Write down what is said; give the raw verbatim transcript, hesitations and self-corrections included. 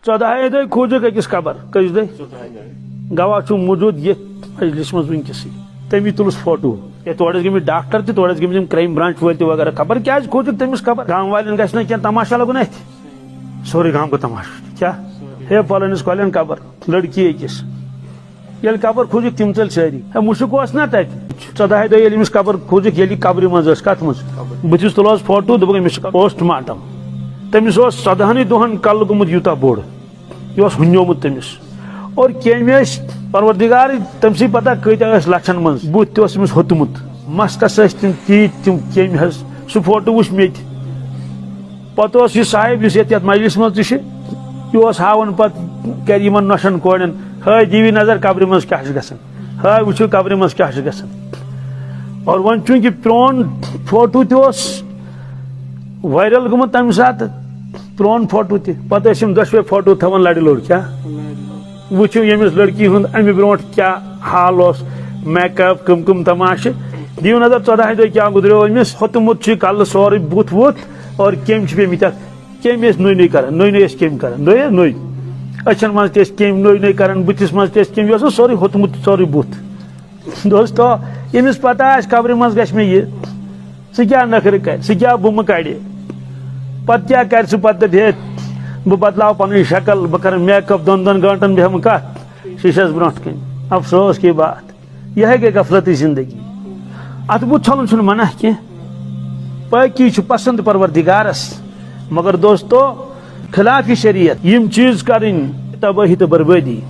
ژۄدہے دۄہہِ کھوٗجُکھ أکِس قبر۔ کٔژِ دۄہہِ؟ گواہ چھُ موٗجوٗد ییٚتھۍ مجلس منٛز وٕنکیٚسٕے۔ تٔمی تُلُس فوٹو۔ ہے، تورٕ ٲسۍ گٔمٕتۍ ڈاکٹر تہِ، تورٕ ٲسۍ گٔمٕتۍ یِم کرائم برانچ وٲلۍ تہِ وغیرہ۔ خبر کیٛازِ کھوٗجُکھ تٔمِس قبر؟ گام والٮ۪ن گژھِ نہ کینٛہہ تماشہ لگُن اَتھِ۔ سورُے گام گوٚو تماشہ۔ کیٛاہ؟ ہے، فلٲنِس کۄلٮ۪ن قبر، لڑکی أکِس۔ ییٚلہِ قبر کھوٗجُکھ، تِم ژٔلۍ سٲری۔ ہے، مُشُک اوس نہ تَتہِ۔ ژۄدہے دۄہہِ ییٚلہِ أمِس قبر کھوٗجُکھ، ییٚلہِ قبرِ منٛز ٲس، کَتھ منٛز؟ بٕتھِس تُلہوس فوٹو، دوٚپُکھ، أمِس چھُ پوسٹ مارٹم۔ تٔمِس اوس ژۄدہَنٕے دۄہَن کَلہٕ گوٚمُت یوٗتاہ بوٚڑ۔ یہِ اوس ہُنیومُت تٔمِس۔ اور کیٚمۍ ٲسۍ، پروردگارٕے تٔمۍ سٕے پتہ کۭتیٛاہ ٲسۍ لَچھَن منٛز۔ بُتھ تہِ اوس أمِس ہوٚتمُت۔ مَستَس ٲسۍ تِم تیٖتۍ تِم کیٚمۍ حظ۔ سُہ فوٹو وٕچھ مےٚ تہِ۔ پتہٕ اوس یہِ صاحب، یُس یتھ، یتھ مجلس منٛز تہِ چھُ، یہِ اوس ہاوان پتہٕ گرِ یِمن نۄشن کورٮ۪ن، "ہاے، دِیِو نظر قبرِ منٛز کیٛاہ چھُ گژھان، ہاے، وٕچھِو قبرِ منٛز کیٛاہ چھُ گژھان۔" اور وۄنۍ چوٗنٛکہِ پرٛون فوٹو تہِ اوس وایرل گوٚمُت تمہِ ساتہٕ، پرٛون فوٹو تہِ، پتہٕ ٲسۍ یِم دۄشوے فوٹو تھاوان لرِ لوٚر۔ کیٛاہ؟ وٕچھِو ییٚمِس لڑکی ہُنٛد امہِ برونٛٹھ کیٛاہ حال اوس، میک اپ، کٕم کٕم تماشہٕ۔ دِیِو نظر، ژۄدہَے دۄہہِ کیٛاہ گُزریو أمِس۔ ہوٚتمُت چھُ یہِ کلہٕ سورُے بُتھ وُتھ، اور کیٚمۍ چھِ پیٚمٕتۍ اَتھ۔ کیٚمۍ ٲسۍ نٔے نٔے کران، نٔے نٔے ٲسۍ کیٚمۍ کران، نٔے نٔے۔ أچھن منٛز تہِ ٲسۍ کیٚمۍ نٔے نٔے کران، بُتھِس منٛز تہِ ٲسۍ کیٚمۍ، یہِ اوس نہٕ سورُے ہوٚتمُت، سورُے بُتھ۔ دوستو، ییٚمِس پتہ آسہِ قبرِ منٛز گژھِ مےٚ یہِ، سُہ کیٛاہ نخرٕ کرِ، سُہ کیٛاہ بُمہٕ کڑِ؟ پتہٕ کیٛاہ کرِ سُہ؟ پتہٕ دپہِ، "ہے، بہٕ بدلاو پنٕنۍ شکل، بہٕ کرٕ میک اپ، دۄن دۄن گٲنٹن بیٚہمہٕ کتھ شیٖشس برونٛٹھ کنہِ۔" افسوس کی بات۔ یہے گٔے غفلتٕچ زندگی۔ اتھ بُتھ چھلُن چھُنہٕ منع کینٛہہ، پٲکی چھُ پسند پروردگارس۔ مگر دوستو، خلاف شریعت یِم چیٖز کرٕنۍ، تبٲہی تہٕ بربٲدی۔